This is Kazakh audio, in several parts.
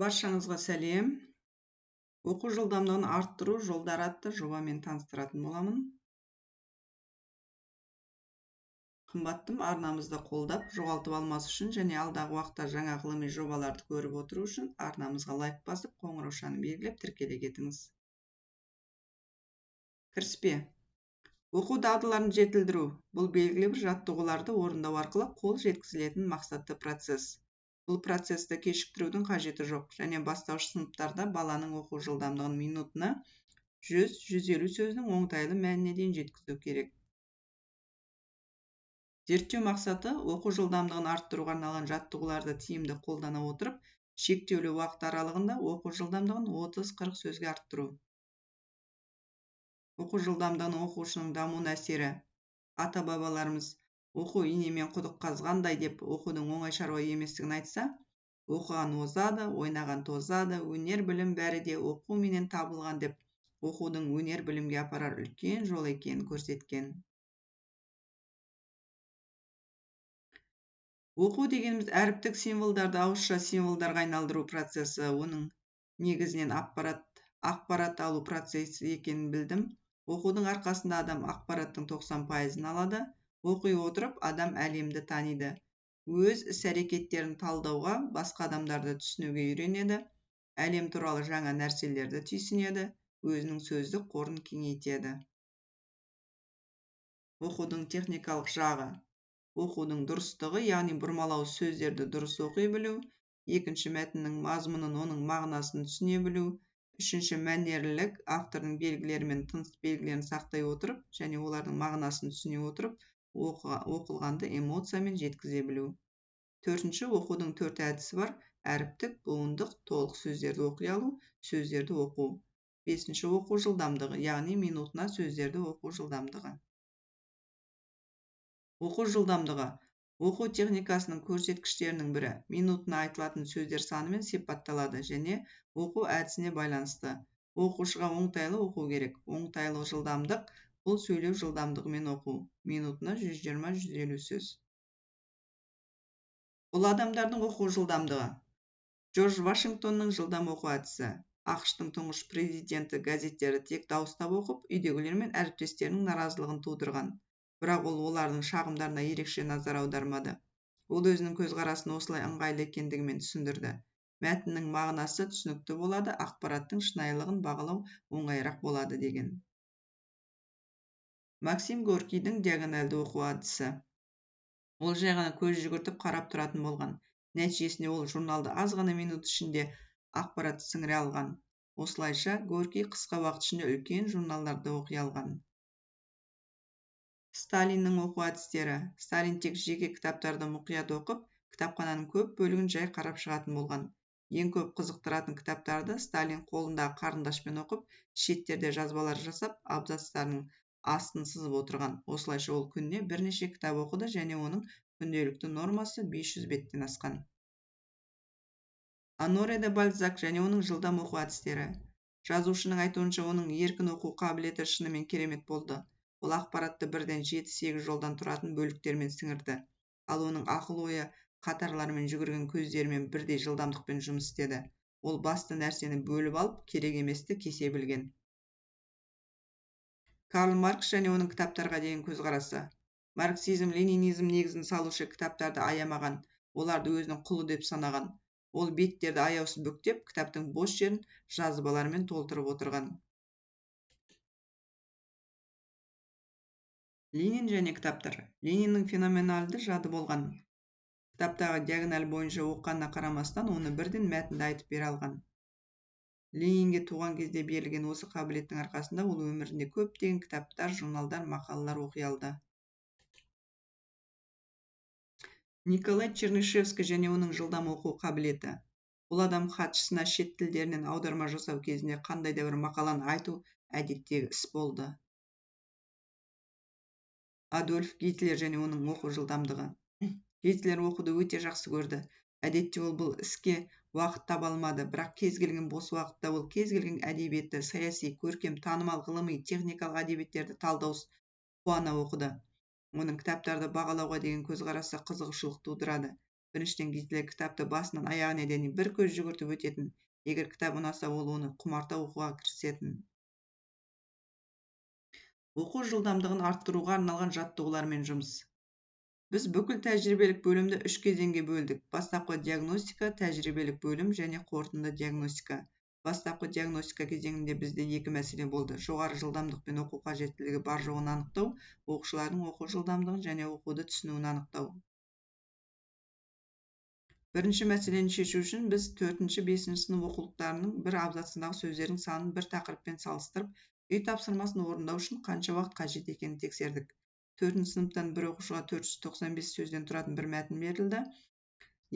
Баршаңызға сәлем. Оқу жылдамдығын арттыру жолдары атты жобамен таныстыратын боламын. Қымбаттым, арнамызды қолдап, жоғалтып алмас үшін және алдағы уақытта жаңа ғылыми жобаларды көріп отыру үшін арнамызға лайк басып, қоңыраушаны белгілеп тіркеле кетіңіз. Кіріспе. Оқу дағдыларын жетілдіру бұл белгілі бір жаттығуларды орындау арқылы қол жеткізілетін мақсатты процесс. Бұл процесті кешіктірудің қажеті жоқ және бастауыш сыныптарда баланың оқу жылдамдығын минутына 100-150 сөздің оңтайлы мәніне дейін жеткізу керек. Зерттеу мақсаты оқу жылдамдығын арттыруға арналған жаттығуларды тиімді қолдана отырып, шектеулі уақыт аралығында оқу жылдамдығын 30-40 сөзге арттыру. Оқу жылдамдығының оқушының дамуына әсері. Ата-бабаларымыз оқу инемен құдық қазғандай деп оқудың оңай шаруа еместігін айтса, оқыған озады, ойнаған тозады, өнер білім бәрі де оқуменен табылған деп оқудың өнер білімге апарар үлкен жол екенін көрсеткен. Оқу дегеніміз әріптік символдарды ауызша символдарға айналдыру процесі, оның негізінен ақпарат алу процесі екенін білдім. Оқудың арқасында адам ақпараттың 90%-ын алады. Оқи отырып, адам әлемді таниды. Өз іс-әрекеттерін талдауға, басқа адамдарды түсінуге үйренеді, әлем туралы жаңа нәрселерді түйсінеді, өзінің сөздік қорын кеңейтеді. Оқудың техникалық жағы. Оқудың дұрыстығы, яғни бұрмалау сөздерді дұрыс оқи білу, екінші мәтіннің мазмұнын, оның мағынасын түсіне білу, үшінші мәнерлілік, автордың белгілері мен тыныс белгілерін сақтай отырып және олардың мағынасын түсіне отырып, оқылғанды эмоциямен жеткізе білу. Төртінші, оқудың төрт әдісі бар: әріптік, буындық, толық сөздерді оқи алу, сөздерді оқу. Бесінші, оқу жылдамдығы, яғни минутына сөздерді оқу жылдамдығы. Оқу жылдамдығы оқу техникасының көрсеткіштерінің бірі, минутына айтылатын сөздер санымен сипатталады және оқу әдісіне байланысты. Оқушыға оңтайлы оқу керек. Оңтайлы жылдамдық бұл сөйлеу жылдамдығымен оқу, минутына 120-150 сөз. Бұл адамдардың оқу жылдамдығы. Джордж Вашингтонның жылдам оқу әдісі. АҚШ-тың тұңғыш президенті газеттерді тек дауыстап оқып, үйдегілер мен әріптестерінің наразылығын тудырған. Бірақ ол олардың шағымдарына ерекше назар аудармады. Ол өзінің көзқарасын осылай ыңғайлы екендігімен түсіндірді. Мәтіннің мағынасы түсінікті болады, ақпараттың шынайылығын бағалау оңайырақ болады деген. Максим Горькийдің диагональды оқу әдісі. Ол жай ғана көз жүгіртіп қарап тұратын болған. Нәтижесінде ол журналды аз ғана минут ішінде ақпаратты сіңіре алған. Осылайша Горький қысқа уақыт ішінде үлкен журналдарды оқи алған. Сталиннің оқу әдістері. Сталин тек жеке кітаптарды мұқият оқып, кітапхананың көп бөлігін жай қарап шығатын болған. Ең көп қызықтыратын кітаптарды Сталин қолындағы қарындашпен оқып, шеттерде жазбалар жасап, абзацтарының астын сызып отырған. Осылайша ол күніне бірнеше кітап оқыды және оның күнделікті нормасы 500 беттен асқан. Оноре де Бальзак және оның жылдам оқу әдістері. Жазушының айтуынша, оның еркін оқу қабілеті шынымен керемет болды. Ол ақпаратты бірден 7-8 жолдан тұратын бөліктермен сіңірді. Ал оның ақыл ойы қатарлармен жүгірген көздерімен бірдей жылдамдықпен жұмыс істеді. Ол басты нәрсені бөліп алып, керек еместі кесе білген. Карл Маркс және оның кітаптарға деген көзқарасы. Марксизм, ленинизм негізін салушы кітаптарды аямаған, оларды өзінің құлы деп санаған. Ол беттерді аяусыз бүктеп, кітаптың бос жерін жазбалармен толтырып отырған. Ленин және кітаптар. Лениннің феноменалды жады болған. Кітаптағы диагональ бойынша оқығанына қарамастан, оны бірден мәтінді айтып бере алған. Ленинге туған кезде берілген осы қабілеттің арқасында ол өмірінде көптеген кітаптар, журналдар, мақалалар оқи алды. Николай Чернышевский және оның жылдам оқу қабілеті. Бұл адам хатшысына шет тілдерінен аударма жасау кезінде қандай да бір мақаланы айту әдеттегі іс болды. Адольф Гитлер және оның оқу жылдамдығы. Гитлер оқуды өте жақсы көрді. Әдетте ол бұл іске уақыт таба алмады, бірақ кез келген бос уақытта ол кез келген әдебиетті, саяси, көркем, танымал, ғылыми, техникалық әдебиеттерді талдаусыз қуана оқыды. Оның кітаптарды бағалауға деген көзқарасы қызығушылық тудырады. Біріншіден, Гитлер кітапты басынан аяғына дейін бір көз жүгіртіп өтетін. Егер кітап ұнаса, ол оны құмарта оқуға кірісетін. Оқу жылдамдығын арттыруға арналған жаттығулармен жұмыс. Біз бүкіл тәжірибелік бөлімді 3 кезеңге бөлдік. Бастапқы диагностика, тәжірибелік бөлім және қорытынды диагностика. Бастапқы диагностика кезеңінде бізде 2 мәселе болды. Жоғары жылдамдықпен оқу қажеттілігі бар жоғын анықтау, оқушылардың оқу жылдамдығын және оқуды түсінуін анықтау. Бірінші мәселені шешу үшін біз 4-ші, 5-ші сынып оқулықтарының бір абзацындағы сөздердің санын бір тақырыппен салыстырып, үй тапсырмасын орындау үшін қанша уақыт қажет екенін тексердік. 4-ші сыныптан бір оқушыға 495 сөзден тұратын бір мәтін берілді.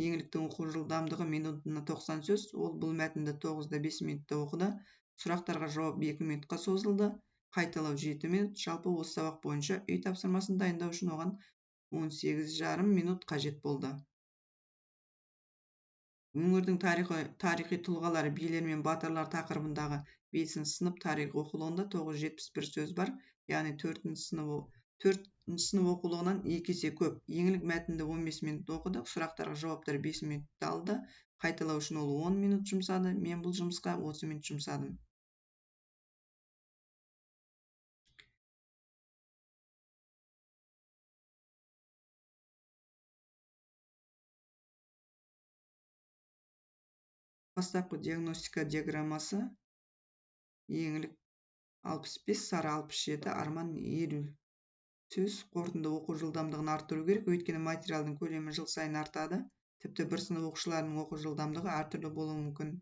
Еңліктің оқу жылдамдығы минутына 90 сөз. Ол бұл мәтінді 9,5 минутта оқыды. Сұрақтарға жауап 2 минутқа созылды. Қайталау 7 минут. Жалпы осы сабақ бойынша үй тапсырмасын дайындау үшін оған 18,5 минут қажет болды. Өңірдің тарихи тұлғалары, билер мен батырлар тақырыбындағы 5-ші сынып тарих оқулығында 971 сөз бар, яғни 4-ші сынып оқулығынан 2 есе көп. Еңлік мәтінді 15 минут оқыды, сұрақтарға жауаптар 5 минутта алды. Қайталау үшін ол 10 минут жұмсады. Мен бұл жұмысқа 30 минут жұмсадым. Бастапқы диагностика диаграммасы. Еңлік 65, Сара 67, Арман 50 сөз. Қорытынды оқу жылдамдығын арттыру керек, өйткені материалдың көлемі жыл сайын артады. Тіпті бір сынып оқушыларының оқу жылдамдығы әртүрлі болуы мүмкін.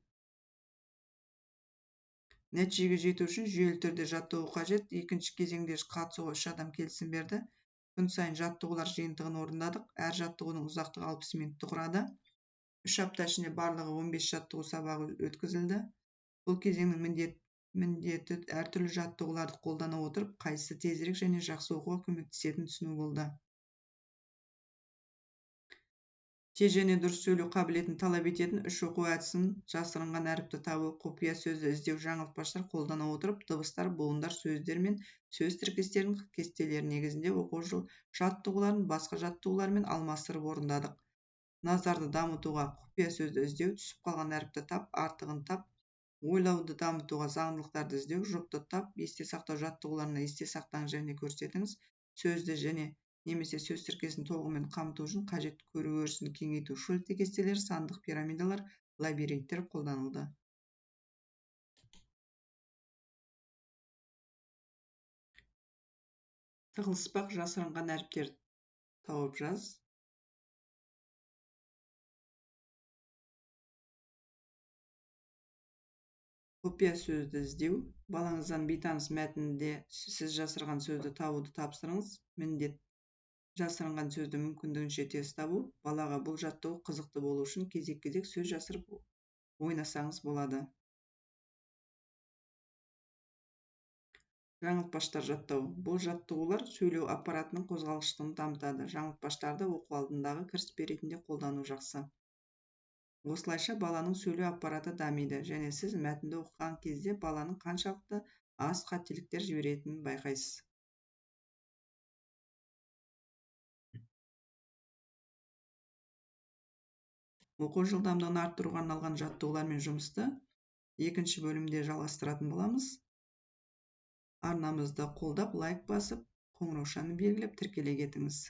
Нәтижеге жету үшін жүйелі түрде жаттығу қажет. Екінші кезеңде қатысуға 3 адам келісім берді. Күн сайын жаттығулар жиынтығын орындадық. Әр жаттығудың ұзақтығы 60 минутты құрады. 3 апта ішінде барлығы 15 жаттығу сабағы өткізілді. Бұл кезеңнің міндеті әртүрлі жаттығуларды қолдана отырып, қайсысы тезірек және жақсы оқуға көмектесетінін түсіну болды. Тез және дұрыс сөйлеу қабілетін талап ететін 3 оқу әдісін жасырынған әріпті табу, құпия сөзді іздеу, жаңылтпаштар қолдана отырып, дыбыстар, буындар, сөздер мен сөз тіркестерінің кестелері негізінде оқу жаттығуларын басқа жаттығулармен алмастырып орындадық. Назарды дамытуға құпия сөзді іздеу, түсіп қалған әріпті тап, артығын тап, ойлауды дамытуға заңдылықтарды іздеу, жұпты тап, есте сақтау жаттығуларына есте сақтаңыз және көрсетіңіз, сөзді және немесе сөз тіркесін толығымен қамту үшін қажет көру өрісін кеңейту, шульте кестелері, сандық пирамидалар, лабиринттер қолданылды. Тығылыспақ жасырынған әріптер тауып жаз. Құпия сөзді іздеу. Балаңыздан бейтаныс мәтінде сіз жасырған сөзді табуды тапсырыңыз. Міндет: жасырынған сөзді мүмкіндігінше тез табу. Балаға бұл жаттығу қызықты болу үшін кезек-кезек сөз жасырып ойнасаңыз болады. Жаңылтпаштар жаттау. Бұл жаттығулар сөйлеу аппаратының қозғалғыштығын дамытады. Жаңылтпаштарды оқу алдындағы кіріспе ретінде қолдану жақсы. Осылайша баланың сөйлеу аппараты дамиды және сіз мәтінді оқыған кезде баланың қаншалықты аз қателіктер жіберетінін байқайсыз. Оқу жылдамдығын арттыруға арналған жаттығулармен жұмысты екінші бөлімде жалғастыратын боламыз. Арнамызды қолдап, лайк басып, қоңыраушаны белгілеп, тіркеле кетіңіз.